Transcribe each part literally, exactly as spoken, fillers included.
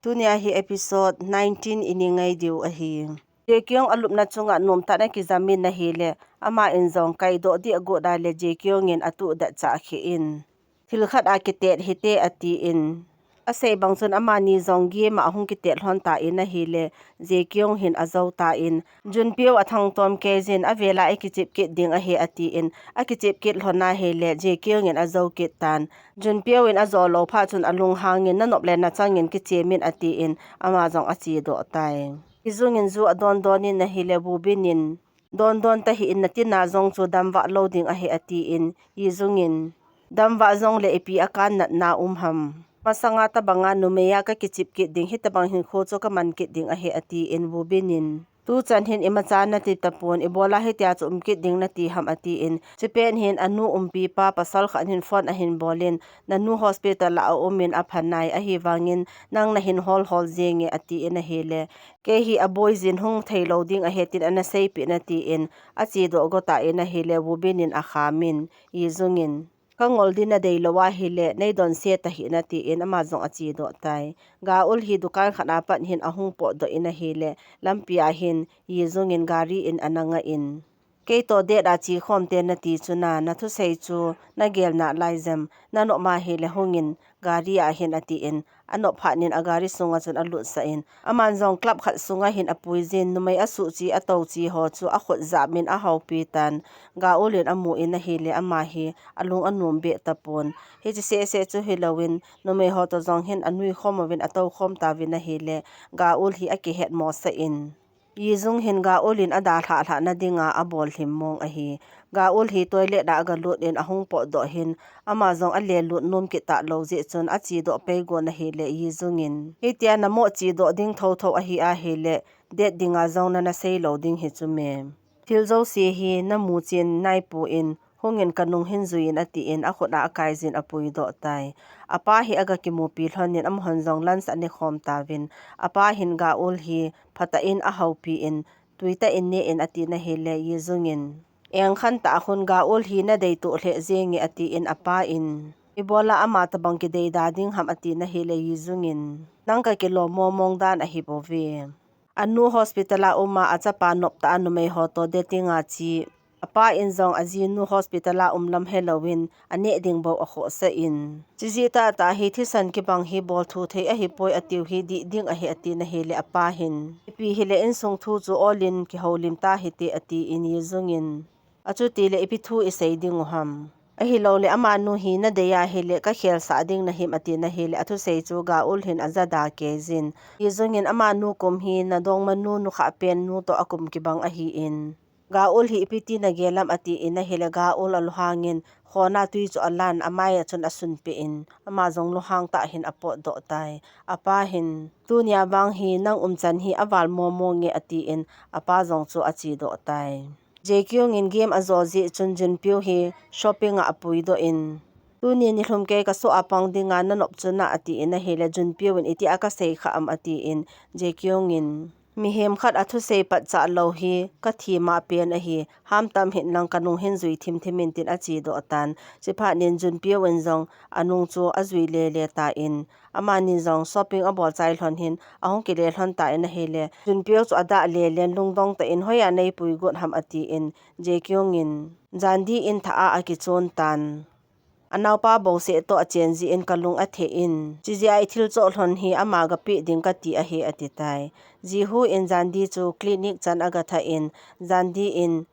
Tunia hi episode nineteen i ngai diu ahi. Jae Kyung alupna chunga nomtah in akijam in ahile, aman jong kaidoh ding agot ahile Jae Kyung in atuh det chah khe in, thil khat a kitet hite atin. Asei bang chun amani jong game a ahung kitet lhon tan ahile, Jae Kyung hin ajou tan, Jun Pyo athangtom kei jin, avel a ikichep kit ding ahi atin, akichep kit lhon ahile, Jae Kyung in ajou kit tan. Jun Pyo in ajou lou phat chun alunghang in, nanop le nachang in kichem in atin, ama jong achedoh tai. Yi Jung in ju adon don in ahile, Woo Bin in, don don tahih in, natina jong chu damvah lou ding ahi atin, Yi Jung in, damvah jongle ipi a kanatna um ham. Masanga tabanga numei a kakichep kit ding, hitabang hinkho chu kaman kit ding ahi atin, Woo Bin in, tuchan hin imacha nati tapon, ibola hitia chu um kit ding nati ham atin, chupet hin anu umpipa pasal khat hin phone ahin bol in, nanu hospital a aum in apha nai, ahivangin nang nahin hol hol jenge atin ahile, kei hi aboi jin hung thei lou ding ahi tin ana seipeh in atin, achedoh got tan ahile, Woo Bin in akham in, Yi Jung in, kangol ding nadei lou ahile, neidonse tahih in atin, ama jong achedoh tai. Ga Eul hi dukan khat a pat hin ahung potdoh in ahile, lampi a hin Yi Jung in gari in ana nga in, kei toh date a chekhom te nati chu na, nathusei chu nagel nalai jem, nanop ahile hung in gari a hin atin, anop phat in agari sunga chun alutsah in, aman jong club khat sunga hin apui jin, numei asuh che atou che ho chu akhut jap in ahoupi tan. Ga Eul in amu in ahile, ama hi alung anom beh tapon. Hiche seh seh chu hilou in, numei ho toh jong hin anui khom uvin atou khom tauvin ahile, Ga Eul hi akihet mosah in, Yi Jung hin Ga Eul in adalhah lhah na dinga abol lhim mong ahi. Ga Eul hi toilet a agalut in ahung potdoh hin, ama jong alelut nom kit talou jeh chun achedoh pei got ahile, Yi Jung in, hitia namoh chedoh ding thotho ahi ahile, date dinga jong nana sei lou ding hi chu me. Thil jouse hi namu chen naipon, hung in kanung hin jui in atin, akhut a akai jin apuidoh tai. Apa hi agakimupi lhon in, amahon jong lunch ane khom tauvin, apa hin Ga Eul hi phatah in ahoupi in, tuitah in ne in atin ahile, Yi Jung in, engkhan tah a khun Ga Eul hi nadei toh lheh jenge atin, apa in, ibola ama tabang kidei da ding ham atin ahile, Yi Jung in, nang kakilom mong mong dan ahi bouve. Anu hospital a um a, achapa noptah a numei ho toh dating a che. Apa in jong ajinu hospital a um lam helou in, aneh ding bou akhohsah in, chujeh tahtah hi thisan kibang hi bol thu thei ahipoi, atiu hi dih ding ahi atin ahile, apa hin, ipi hile insung thu chu ol in kihoulim tahite atin, Yi Jung in, achuti le ipi thu isei ding u ham. Ahilou le amanu hi nadei ahile kakhelsah ding nahim atin ahile, athusei chu Ga Eul hin aja da kei jin. Yi Jung in, amanu kum hi nadongmanu nukhah pen nu toh akum kibang ahin, Ga Eul hi ipi ti nagel am atin ahile, Ga Eul alunghang in, khona tui chu alan, amai a chun asunpeh in, ama jong lunghang tah hin apotdoh tai. Apa hin, tunia vang hi nang umchan hi aval mong mong nge atin, apa jong chu achedoh tai. Jae Kyung in game ajo jeh chun Jun Pyo hi shopping a apuidoh in, tuni nilhum kei kasoh a pang dinga nanop chu na atin ahile, Jun Pyo in, itia kasei kha am atin, Jae Kyung in, mihem khat athusei patchah lou hi kathi ma pen ahi, hamtam hih in lang kanung hin jui thim thim in tin achedoh tan. Chuphat in Jun Pyo in jong anung chu ajui lele tan, amani jong shopping abol chai lhon hin, ahung kile lhon tan ahile, Jun Pyo chu adah lele in lungdong tah in, hoiya neipui got ham atin, Jae Kyung in, Jandi in thah a akichon tan. Anaopa bouseh toh achen jeh in kalung atheh in, chujeh a ithil choh lhon hi ama gapeh ding kati ahi ati tai. Jihu in Jandi chu clinic chan agatha in, Jandi in,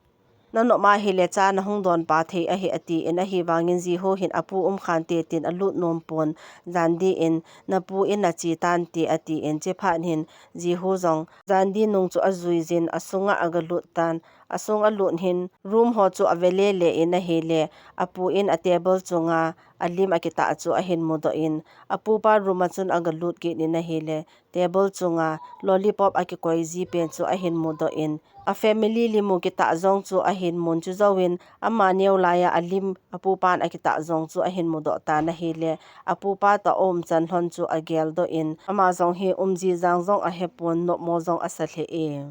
nanop ahile cha nahung donpa thei ahi atin, ahivangin Jihu hin apu umkhan te tin alut nom pon, Jandi in, napu in ache tante atin, chuphat hin Jihu jong Jandi nung chu ajui jin asunga agalut tan, asung alut hin room ho chu ave lele in ahile, apu in a table chunga alim akitah chu ahin mudoh in, apupa room a chun agalut kit in ahile, table chunga lollipop akikoi ji pen chu ahin mudoh in, a family lim u kitah jong chu ahin mun, chujouvin ama neo laiya alim apupan akitah jong chu ahin mudoh tan ahile, apupa toh aumchan lhon chu ageldoh in, ama jong hi umji jang jong ahepon, nopmo jong asa lheh e.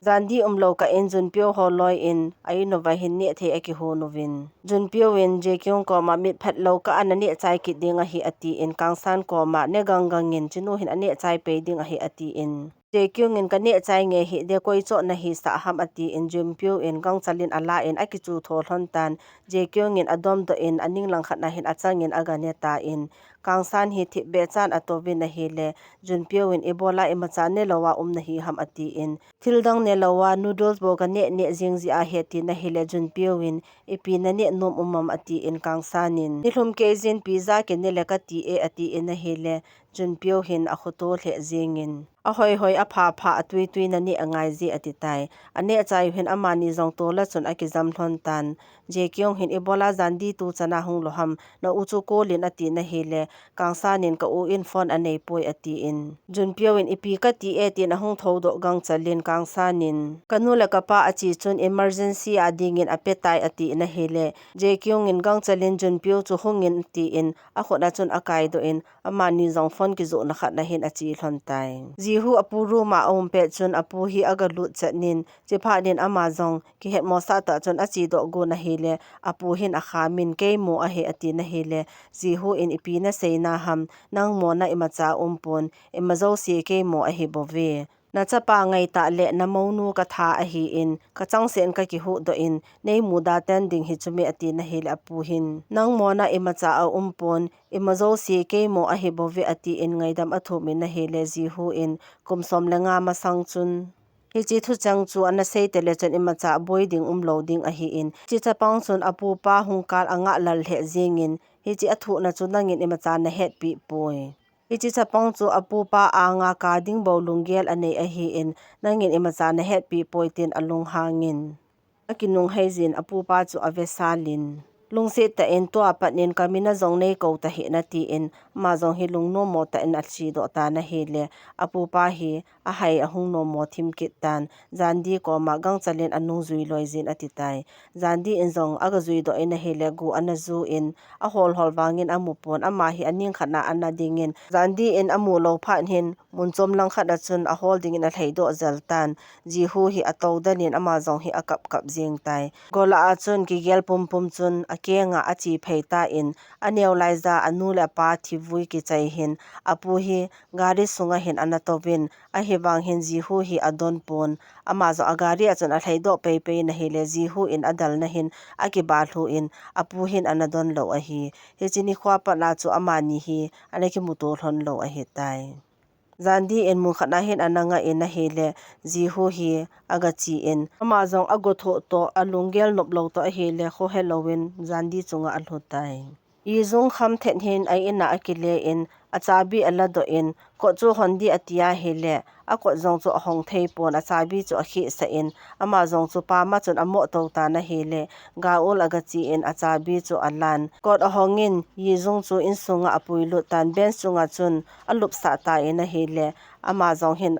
Jandi umlou kah in Junpyo holoi in a in uva hin neh thei akihon uvin. Junpyo in Jaekyung koma mitphet lou kah a naneh chai kit ding ahi atin, Kangsan koma neh gang gang in chinu hin aneh chai pei ding ahi atin. Jaekyung in kaneh chai nge hih de, koi choh nahisah ham atin, Junpyo in gangchal in alan akichu tho lhon tan. Jaekyung in adom doh in aning langkhat na hin achang in aga neh tan. Kangsan hi thipbeh chan atouvin ahile, Junpyo in ibola imacha nelou a um nahi ham atin, thildang nelou a noodles bou kaneh neh jing jeh ahi atin ahile, Junpyo in ipi naneh nom um am atin, Kangsan in nilhum kei jin pizza kineh le kati e atin ahile, Junpyo hin akhoto lheh jeng in, ahoihoi aphapha atuitui naneh angai je ati tai. Aneh chai u hin amani jong tol a chun akijam lhon tan. Jaekyung hin ibola Jandi tuchan a hung lou ham, na u chu call in atin ahile, Kangsan in ka u in phone anei poi atin. Junpyo in ipi kati e tin ahung thoudoh gangchal in Kangsan in kanu le kapa ache chun emergency a ding in apetai atin ahile, Jaekyung in gangchal in Junpyo chu hung in atin, akhut a chun akaidoh in, amani jong phone kijoh na khat na hin ache lhon tai. Jihu apu room a aum pet chun apu hi aga lut chet in, chephat in ama jong kihetmosah tah chun achedoh gon ahile, apu hin akham in, kei mo ahi atin ahile, Jihu in ipi nasei na ham, nang mona imacha umpon, ima jouse kei mo ahi bouve. Nachapa ngaitah le namounu katha ahin, kachangseh in kakihuhdoh in, nei muda ten ding hi chu me atin ahile apu hin, nang mona imacha aumpon, ima jouse kei mo ahi bouve atin ngaidam athum in ahile, Jihu in kum som le nga masang chun hiche thucheng chu ana sei tele chun imacha boi ding umlou ding ahin, hiche chapang chun apupa hung kal angah lal lheh jeng in, hiche athuhna chu nangin imacha nahetpeh poi. Hiche chapang chu apupa anga ka ding bou lunggel anei ahin, nangin imacha nahetpeh poi tin alunghang in, akinunghei jin apupa chu avesal in, lungset tah in tua pat in kamin a jong nei kou tahih in atin, ama jong hi lungnommo tah in achedoh tan ahile, apupa hi ahai ahung nommo thim kit tan, Jandi koma gangchal in anung jui loi jin ati tai. Jandi in jong aga juidoh in ahile, gu ana ju in, ahol hol vangin amu pon, ama hi aning khat na ana ding in, Jandi in amu lou phat hin, mun chom lang khat a chun ahol ding in alhaidoh jel tan, Jihu hi atou den in ama jong hi akap kap jeng tai. Gola a chun kigel pumpum chun akeng a ache phei tan, aneo laija anu le apa thivui kichai hin, apu hi gari sunga hin ana touvin, ahivang hin Jihu hi adon pon, ama jong agari a chun alhaidoh pei pei in ahile, Jihu in adalna hin akiba lhu in, apu hin ana don lou ahi. Hiche nikho a pat a chu amani hi ana kimuto lhon lou ahi tai. Jandi in mun khat a hin ana ngah in ahile, Jihu hi aga che in, ama jong ago thoh toh, alunggel nop lou toh ahile, khohe louvin Jandi chunga alhu tai. Yi Jung kham thet hin a in a akile in, achabi aladoh in, kot chu hon ding ati ahile, akot jong chu ahong thei pon, achabi chu akhehsah in, ama jong chu pam a chun amoh tou tan ahile, Ga Eul aga che in achabi chu alan. Kot ahong in, Yi Jung chu insunga apuilut tan, bench chunga chun alupsah tan ahile, ama jong hin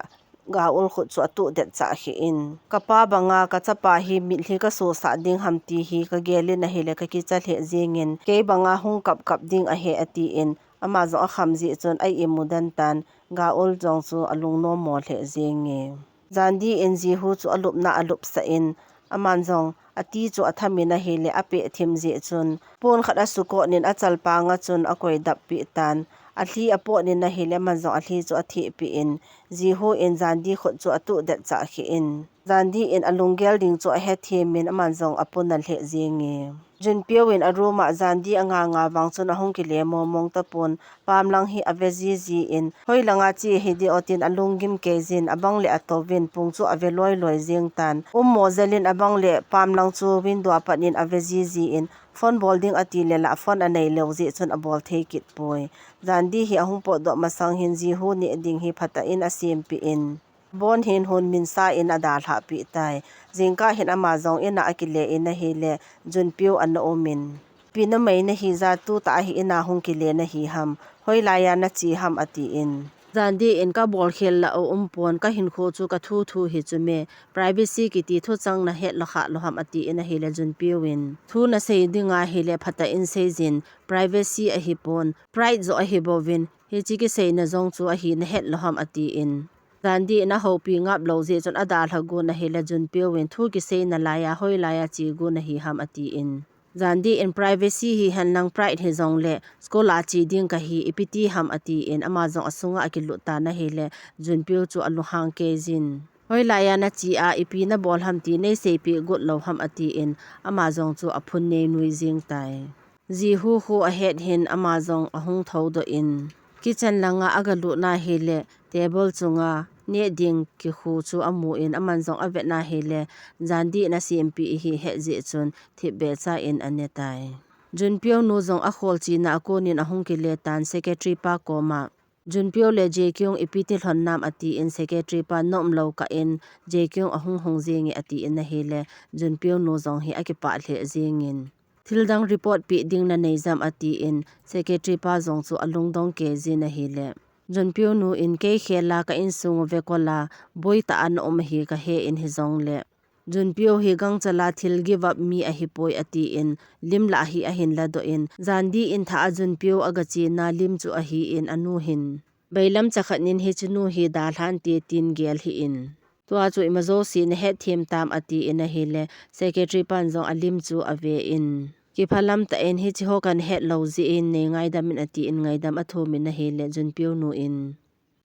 Ga Eul khut chu atuh det chah kheh in, kapa banga kachapa hi mitlhi kasosah ding ham ti hi kagel in ahile, kakicha lheh jeng in, kei banga hung kap kap ding ahi atin, ama jong akham jeh chun a imu den tan, Ga Eul jong chu alungnommo lheh jeng e. Jandi in Jihu chu alupna alupsah in, aman jong ati chu atham in ahile, apeh thim jeh chun pon khat asukot in achalpang a chun akoi dap peh tan, alhi apot in ahile, aman jong alhi chu atheh peh in, Jihu in Jandi khut chu atuh det chah kheh in, Jandi in alunggel ding chu ahethem in, aman jong apuna lheh jeng e. Junpyo in a room a Jandi anga nga vang chun ahung kile momong tapon, pam lang hi ave jiji in, hoi langa che hi ding o tin alunggim kei jin, abang le atouvin pung chu ave loi loi jeng tan. Ummo jel in abang le pam lang chu window a pat in ave jiji in, phone bol ding ati le lah phone anei lou jeh chun abol thei kit poi. Jandi hi ahung potdoh masang hin Jihu neh ding hi phatah in asempeh in, bon hin hon minsa in adalhah peh tai. Jingkah hin ama jong in a akile in ahile, Junpyo ana um in, ipi numei nahi ja, tutah a hi in a hung kile nahi ham, hoilai a nache ham atin. Jandi in kabol khel lah aumpon, kahinkho chu kathu thu hi chu me, privacy kiti thuchang nahet lou kha lou ham atin ahile, Junpyo in thu nasei ding ahile phatah in sei jin, privacy ahipon, pride joh ahi bouvin, hiche kiseina jong chu ahi nahet lou ham atin. Jandi in ahoupi ngap lou jeh chun adalha gon ahile Junpyo in thu kisei nalai a hoilai a che gon ahi ham atin. Jandi in privacy hihen lang pride hijongle school a che ding kahi ipi ti ham atin ama jong asunga akilut tan ahile Junpyo chu alunghang kei jin. Hoilai a nache a ipi nabol ham ti neiseipeh got lou ham atin ama jong chu aphun neinui jing tai. Jihu khu ahet hin ama jong ahung thoudoh in kitchen langa agalut na hile table chunga neh ding kikhu chu amun aman jong avet na hile Jandi in asempeh ahi het jeh chun thipbeh cha in ane tai. Junpyo nu jong akhol chena a konin ahung kile tan secretary pa koma. Junpyo le Jaekyung ipi ti lhon nam atin secretary pa nom lou kah in Jaekyung ahung hung jenge atin ahile Junpyo nu jong hi akipah lheh jingin. Thildang report peh ding nanei jam atin secretary pa jong chu alungdong kei jin ahile. Junpyo nu in kei khel a ka insung uve kol a boi tah a naum ahi kahe in hijongle. Junpyo hi gangchal a thil give up mi ahipoi atin lim lah hi ahin ladoh in Jandi in thah a Junpyo agachena lim chu ahin anu hin. Bailam chakhat nin hiche nu hi dalhan te tin gel hih in. Tua chu imajouse nahet them tam atin ahile secretary pan jong alim chu ave in. Kiphalam tah in hiche ho kahet lou jeh in neingaidam in atin ngaidam athum in ahile Junpyo nu in.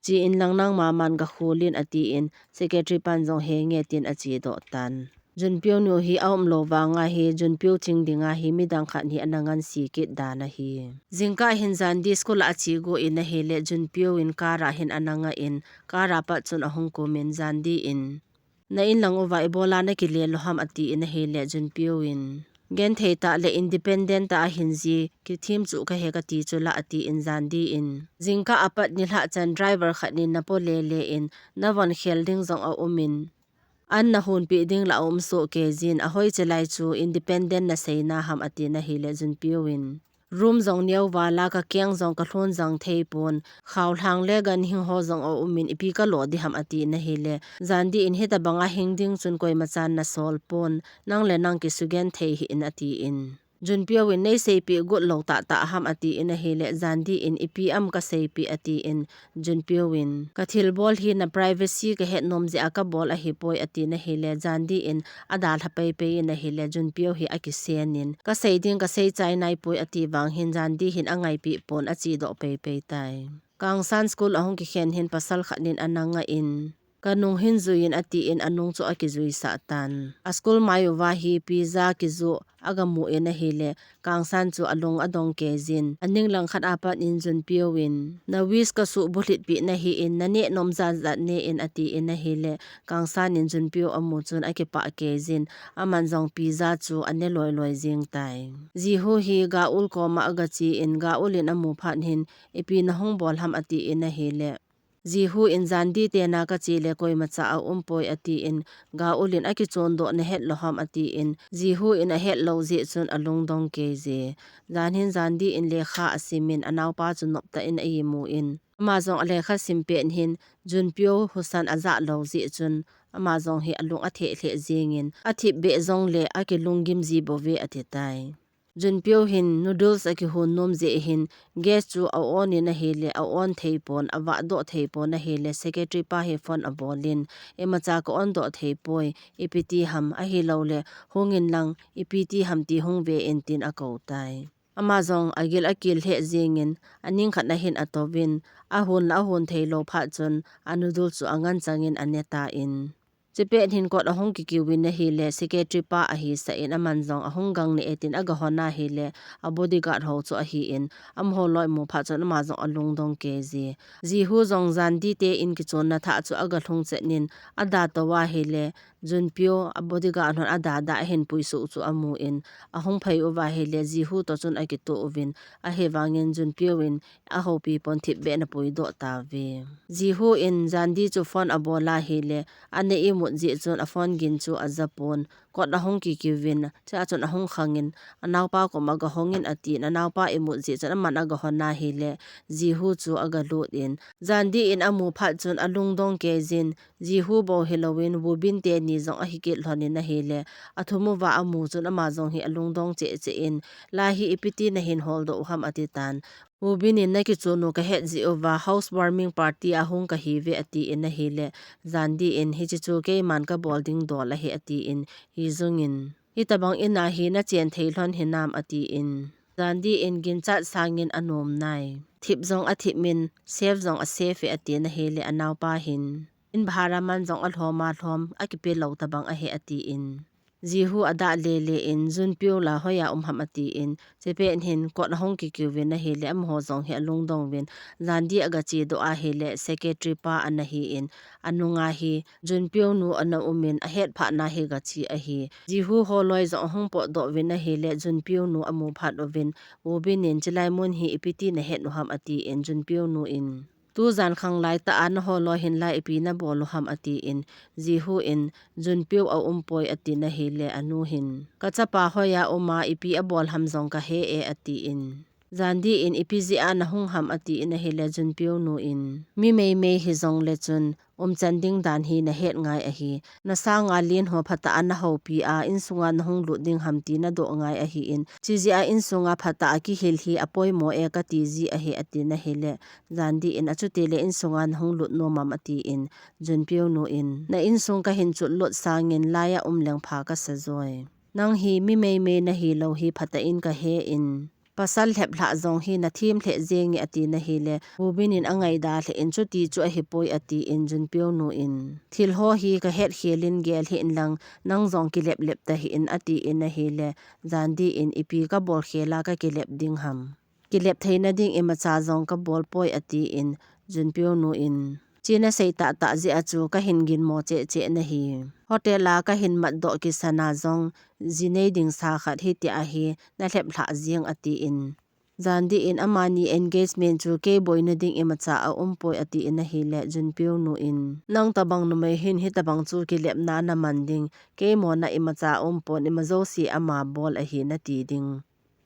Che inlang nangma man gakhol in atin secretary pan jong henge tin achedoh tan. Junpyo nu hi aum lou vanga hi Junpyo ching dinga hi midang khat hi ana ngansi kit dan ahi. Jingkah hin Jandi school a ache gon ahile Junpyo in car a hin ana nga in car a pat chun ahung kum in Jandi in. Na inlang uva ibola nakile lou ham atin ahile Junpyo in. Genthei tah le independent tah a hin ji kithim chu kahe kati chu la atin Jandi in. Jingkah a pat nilhah chan driver khat nin napo lele in navon khel ding jong aum in. An nahunpeh ding la aum soh kei jin ahoiche lai chu independent nasei na ham atin ahile Junpyo in. Room jong neo vala kakeng jong kalhun jang thei pon. Khaolhang le ganhing ho jong aum in ipi kalo ding ham atin ahile. Jandi in hitabanga hing ding chun koima chan nasol pon. Nang le nang kisugenthei hih in atin. Junpyo in neiseipeh got lou tah tah ham atin ahile Jandi in ipi ham kaseipeh atin Junpyo in kathilbol hi na privacy kahet nom jeh a kabol ahipoi atin ahile Jandi in adalha peipei in ahile Junpyo hi akisen in kasei ding kasei chai naipoi ati vang hin Jandi hin angaipeh pon achedoh peipei tai. Kangsan school ahung kikhen hin pasal khat nin ana nga in. Kanung hin jui in atin anung chu akijuisah tan. A school mai uva hi pizza kijoh agamu in ahile Kangsan chu alung adong kei jin. Aning langkhat a pat in Junpyo in. Na wish kasuh bulhit peh nahi in naneh nom jat jat ne in atin ahile Kangsan in Junpyo amu chun akipah kei jin. Aman jong pizza chu ane loi loi jing tai. Jihu hi Gaeul koma agache in Gaeul in amu phat hin ipi nahung bol ham atin ahile. Jihu in Jandi te na kache le koimacha aumpoi atin, Gaeul in akichondoh nahet lou ham atin, Jihu in ahet lou jeh chun alungdong kei je. Jan hin Jandi in lekha asim in anaopa chu noptah in a-imu in, ama jong alekha sim pet hin Junpyo husan ajah lou jeh chun ama jong hi alung atheh lheh jeng in, athip beh jongle akilunggim ji bouve ati tai. Junpyo hin noodles akihon nom jeh hin gas chu a-on in ahile, a-on thei pon, avahdoh thei pon ahile, secretary pa hi phone abol in, imacha ka-on doh thei poi, ipi ti ham, ahilouleh hung in lang, ipi ti ham ti hung ve in tin akou tai. Ama jong agil akil lheh jeng in, aning khat na hin atouvin, ahon la ahon thei lou phat chun, a-noodle chu angan chang in ane tan. Chupet hin kot ahung kikiu in ahile, secretary pa ahisah in aman jong ahung gang neh e tin agahon ahile, a-bodyguard ho chu ahin, amaho loi amu phat chun ama jong alungdong kei je. Jihu jong Jandi te in kichonna thah chu agalhung chet in, ada tou ahile, Junpyo a-bodyguard hon ada dah ahin puisuh chu amu in, ahung phei uva ahile, Jihu toh chun akitoh uvin, ahivangin Junpyo in, ahoupi pon thip beh in apuidoh tauve. Jihu in Jandi chu phone abol ahile, ana imut jeh chun a-phone gin chu aja pon, kot ahung kikiu in, chua chun ahung khang in, anaopa koma gahong in atin, anaopa imut jeh chun aman agahon ahile, Jihu chu agalut in, Jandi in amu phat chun alungdong kei jin, Jihu bou hilouvin, Woobin teni jong ahi kit lhon in ahile, athum uva amu chun ama jong hi alungdong cheh cheh in, lai hi ipi ti nahin holdoh u ham ati tan. Woo Bin in, "Nakichon u kahet jeh uva housewarming party a hung kahiuve," atin ahile, Jandi in, "Hiche chu keiman kabol ding dol ahi," atin, Yi Jung in, "Hitabang in a hi nachen thei lhon hinam?" atin. Jandi in ginchat sangin anom nai. "Thip jong athip in, safe jong asafe e," atin ahile, anaopa hin, "In bhara man jong alhom alhom, akipe lou tabang ahi," atin. Jihu adah lele in, "Junpyo la hoiya um ham?" atin. Chepet hin kot ahung kikiu vin ahile, amaho jong hi alungdong uvin, Jandi agache doh ahile, secretary pa ana hin, anunga hi Junpyo nu ana um in, ahet phat na hi gache ahi. Jihu holoi jong ahung potdoh uvin ahile, Junpyo nu amu phat uvin, Woo Bin in, "Chilai mun hi ipi ti nahet u ham?" atin, Junpyo nu in, "Tujan khanglai tah a naholoi hin la ipi nabol u ham?" atin, Jihu in, "Junpyo aum poi," atin ahile, anu hin, "Kachapa hoiya um a, ipi abol ham jong kahe e," atin. Jandi in, "Ipi jeh a nahung ham?" atin ahile, Junpyo nu in, "Mi meimei hijongle chun, umchan ding dan hi nahet ngai ahi. Nasanga len ho phatah a nahoupi a, insunga nahung lut ding ham ti nadoh ngai ahin, chujeh a insunga phatah a kihil hi apoimo e kati ji ahi," atin ahile, Jandi in, "Achutile insunga nahung lut nom am?" atin, Junpyo nu in, "Na insung kahin chut lut sangin laiya um leng pha kasa joi. Nang hi mi meimei nahilou hi phatah in kahen, pasal lheplhah jong hi nathem lheh jenge," atin ahile, Woo Bin in angaida lheh in, "Chuti chu ahipoi," atin, Junpyo nu in, "Thil ho hi kahet khel in gel hih in lang, nang jong kileplep tahih in," atin ahile, Jandi in, "Ipi kabol khel a kakilep ding ham? Kilep theina ding imacha jong kabol poi," atin, Junpyo nu in, "Hiche nasei tahtah jeh a chu kahin ginmo cheh cheh nahi. Hotel a kahin matdoh kisan a jong, ji nei ding sa khat hitia hi nalheplhah jeng," atin. Jandi in, "Amani engagement chu kei boina ding imacha aum poi," atin ahile, Junpyo nu in, "Nang tabang numei hin hitabang chu kilepna naman ding, kei mona imacha aum pon, ima jouse ama bol ahi nati ding.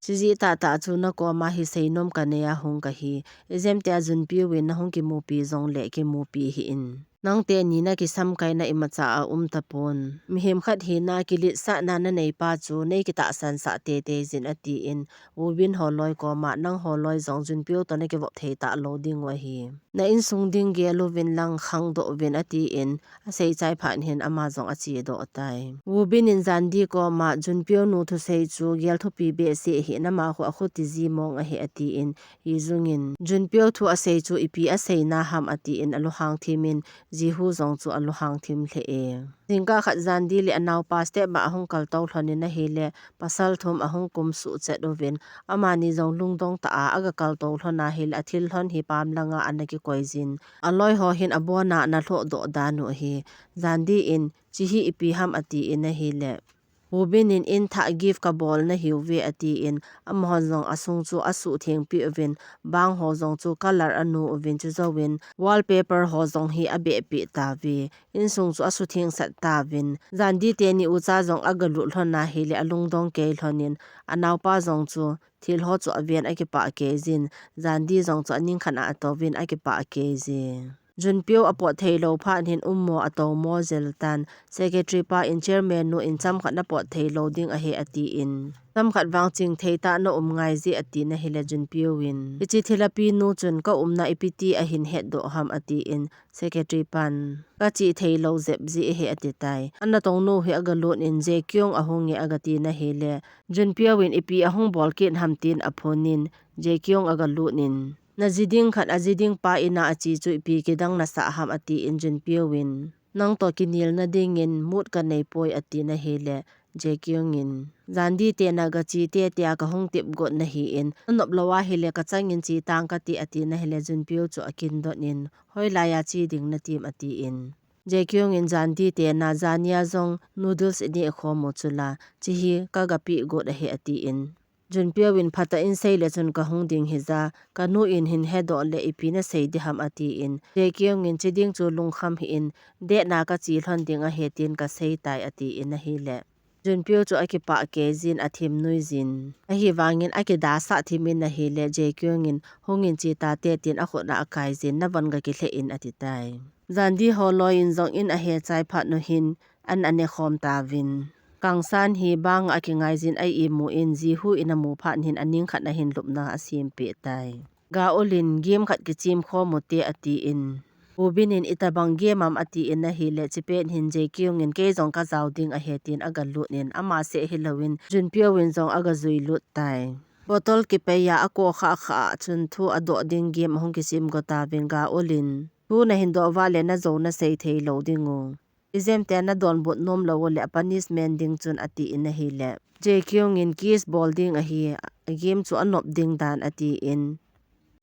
Chujeh tahtah chu nakoma hi seinom kanei a hung kahi, ijemtia Junpyo in nahung kimupi jongle kimupi hih in. Nangteni nakisamkaina imacha aum tapon. Mihem khat hina kiletsahna nanei pa chu nei kitahsan sah teitei jin," atin, Woo Bin holoi koma, "Nang holoi jong Junpyo toh nakivop thei talou ding u ahi. Na insung ding gel uvin lang khangdoh uvin," atin, asei chai phat hin ama jong achedoh tai. Woo Bin in Jandi koma, "Junpyo nu thusei chu gel thupi behseh hih in, ama khu akhuti ji mong ahi," atin, Yi Jung in, "Junpyo thu asei chu ipi aseina ham?" atin, alunghang thim in, Jihu jong chu alunghang thim lheh e. Jingkah khat Jandi le anaopa step ma ahung kaltou lhon in ahile, pasal thum ahung kumsuh chet uvin, amani jong lungdong tah a agakaltou lhon ahile, athil lhon hi pam langa ana kikoi jin, aloi ho hin abona ana lhohdoh dan u ahi. Jandi in, "Hiche hi ipi ham?" atin ahile, Woo Bin in, "In thah gift kabol nahiuve," atin, amahon jong asung chu asuhtheng peh uvin, bang ho jong chu colour anu uvin, chujouvin wallpaper ho jong hi abehpeh tauve. Insung chu asutheng sat tauvin, Jandi teni ucha jong agalut lhon ahile, alungdong kei lhon in, anaopa jong chu thil ho chu aven akipah kei jin, Jandi jong chu aning khat a atouvin akipah kei ji. Junpyo apot theilou phat hin ummo atomo jel tan, secretary pa in chairman nu in chomkhat napot theilou ding ahi atin, chomkhat vang chingthei tah naum ngai ji atin ahile, Junpyo in, "Hiche thilha pinu chun kaumna ipi ti ahin hetdoh ham?" atin, secretary pan, "Kache theilou jep ji ahi," ati tai. Anatong nu hi agalut in, "Jae Kyung ahung e," agatin ahile, Junpyo in, "Ipi ahung bol kit ham?" tin aphon in, Jae Kyung agalut in, "Naji ding khat aji ding pa in a ache chu ipi kidang nasah ham?" atin, Junpyo in, "Nangtoh kinelna dingin mood kanei poi," atin ahile, Jae Kyung in, "Jandi tena gache te tia kahung tep got nahin, nanop lou ahile kachangin che tang kate," atin ahile, Junpyo chu akindot in, "Hoilaiya che ding natim?" atin. Jae Kyung in, "Jandi tena jania jong noodles ineh khom u chula, hiche hi kagapeh got ahi," atin. Junpyo in, "Phatah in seile chun kahung ding hija, kanu in hin hedoh le ipi nasei diham?" atin. Jae Kyung in, "Che ding chu lungkham hih in, date na kache lhon ding ahi tin kasei tai," atin ahile, Junpyo chu akipah kei jin, athim nui jin. Ahivangin akidasah thim in ahile, Jae Kyung in, "Hungin che tate," tin akhut a akai jin, "Navon gakilheh in," ati tai. Jandi holoi in jong in ahe chai phat nu hin, an anekhom tauvin. Kangsan hi bang a kingai jin a imu in, Jihu in amu phat hin aning khat a hin lupna asem peh tai. Ga Eul in game khat kichem khom u te ati in. Woo Bin in itobang game ham ati in ahile, chipet hin Jae Kyung in kei jong kajao ding ahi tin aga lut in, ama seh hilou in Jun Pyo in jong aga jui lut tai. Bottle kipei a akoh kha kha chun thu adoh ding game ahung kichem go tauvin Ga Eul in, thu nahin doh uva le najou nasei thei lou ding u. Ijemtia nadonbut nom lou u le a punishment ding chun ati in ahile, Jae Kyung in kiss bol ding ahi, a game chu anop ding dan ati in.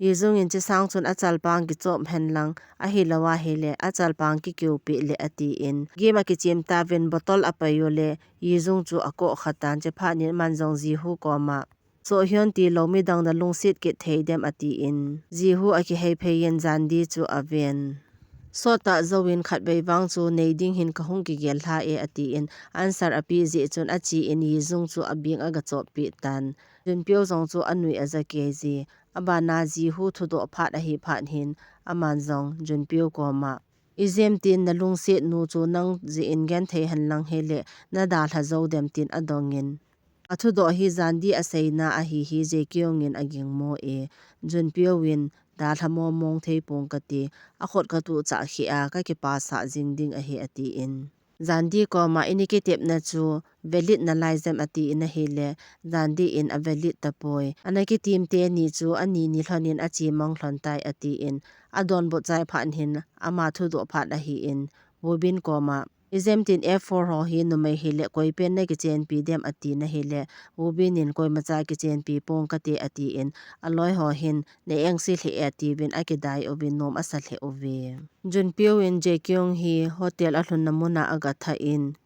Yi Jung in chesang chun achalpang kichop hen lang, ahilou ahile achalpang kikeupi le ati in. Game akichem tauvin bottle apei u le Yi Jung chu akoh kha tan, chephat in aman jong Ji Hoo koma, So Hyun tilou midang nalungset kit thei dem ati in. Ji Hoo akihei phei in Jan Di chu aven. Sot tah jou in khatvei vang chu nei ding hin kahung kigel lha e ati in answer ape jeh chun ache in Yi Jung chu abeng aga chop peh tan. Jun Pyo jong chu anui aja kei ji. Abana Ji Hoo thudoh phat ahi phat hin aman jong Jun Pyo koma, Ijemtin nalungset nu chu nang jeh in genthei hen lang hile nadalha jou dem tin adong in. Athudoh hi Jan Di aseina ahi hi Jae Kyung in agingmo e. Jun Pyo in dalha mong mong thei pong kati, akhut katuh chah kheh a kakipasah jing ding ahi ati in. Jan Di koma ini kitepna chu valid nalai jem ati in ahile, Jan Di in avalid tapoi. Ana kitem teni chu ani ni lhon in ache mang lhon tai ati in. Adonbut chai phat hin ama thudoh phat ahi in. Woo Bin koma, Ijemtin F four ho hi numei hile koi pen nakichenpi dem ati in ahile, Woo Bin in koimacha kichenpi pong kate ati in, aloi ho hin na engse lheh e atiuvin akidai uvin nom asa lheh uve. Jun Pyo in Jae Kyung hi hotel alhunna muna aga tha in,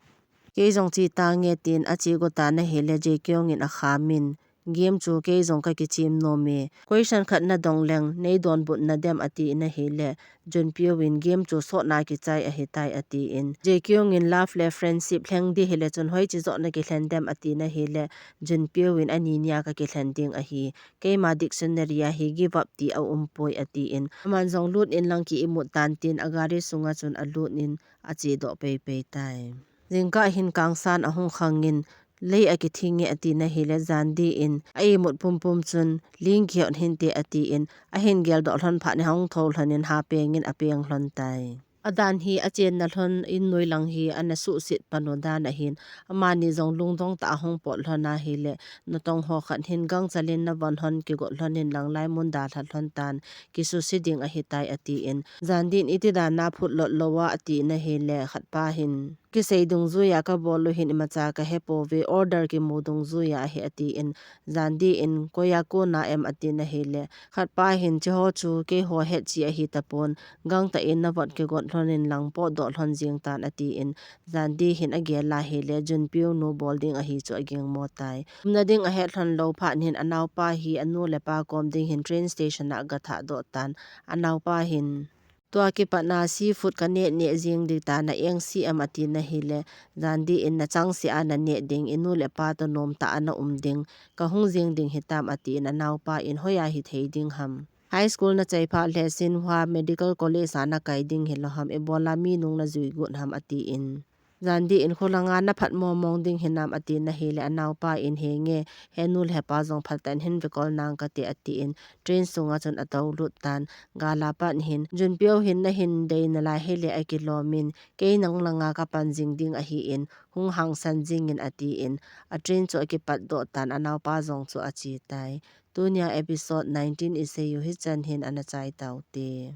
kei jong che tange tin ache go tan ahile Jae Kyung in akham in, Game chu kei jong kakichem nom e. Question khat nadong leng, neidonbut nadem ati in ahile, Jun Pyo in game chu sotna kichai ahitai ati in. Jae Kyung in love le friendship lheng di hile chun hoiche joh nakilhen dem ati in ahile, Jun Pyo in ani nia kakilhen ding ahi. Keima dictionary a hi give up ti aumpoi ati in. Aman jong lut in lang ki imut tan tin agari sunga chun alut in ache doh pei pei tai. Jingkah hin kangsan ahung khang in, lei akithing e ati in ahile, Jan Di in a imut pumpum chun, ling kihot hinte ati in, ahin geldoh lhon phat in ahung thou lhon in hapeng in apeng lhon tai. Adan hi achenna lhon in noi lang hi ana suhset pan u dan ahin, amani jong lungdong tah a ahung pot lhon ahile, natong ho khat hin gangchal in navon lhon kigot lhon in lang lai mun dalha lhon tan, kisuse ding ahitai ati in, Jan Di in iti dan a phut lot lou a ati in ahile, khatpa hin, kisei dungjuia kabol u hin imacha kahepouve, order kimu dungjuia ahi ati in, Jan Di in, koia kona em ati in ahile, khatpa hin, cheho chu keiho hetche ahi tapon, gangtah in navot kigot lhon in lang potdoh lhon jing tan ati in, Jan Di hin agel ahile, Jun Pyo nu bol ding ahi chu agingmo tai. Umna ding ahet lhon lou phat hin anaopa hi anu le apa kom ding hin train station a aga thahdoh tan, anaopa hin, tua kipat na seafood kaneh neh jing ding tan, na engse em ati in ahile, Jan Di in, nachangseh a naneh ding, inu le ipa toh nomtah a naum ding, kahung jing ding hitam ati in, anaopa in, hoiya hithei ding ham. High school nachai phat le Shinhwa Medical College a nakai ding hilou ham, ibola mi nung najui got ham ati in. Jan Di in, kholanga naphat mong mong ding hinam ati in ahile, anaopa in, henge, henu le hepa jong phatah in hin vekol nang kate ati in, train sunga chun atou lut tan, gal a pat hin, Jun Pyo hin nahin dei nalai hile akilom in, kei nang langa kapan jing ding ahi in, hung hangsan jing in ati in, a train chu akipatdoh tan, anaopa jong chu ache tai. Tunia episode nineteen isei u hichan hin ana chai taute.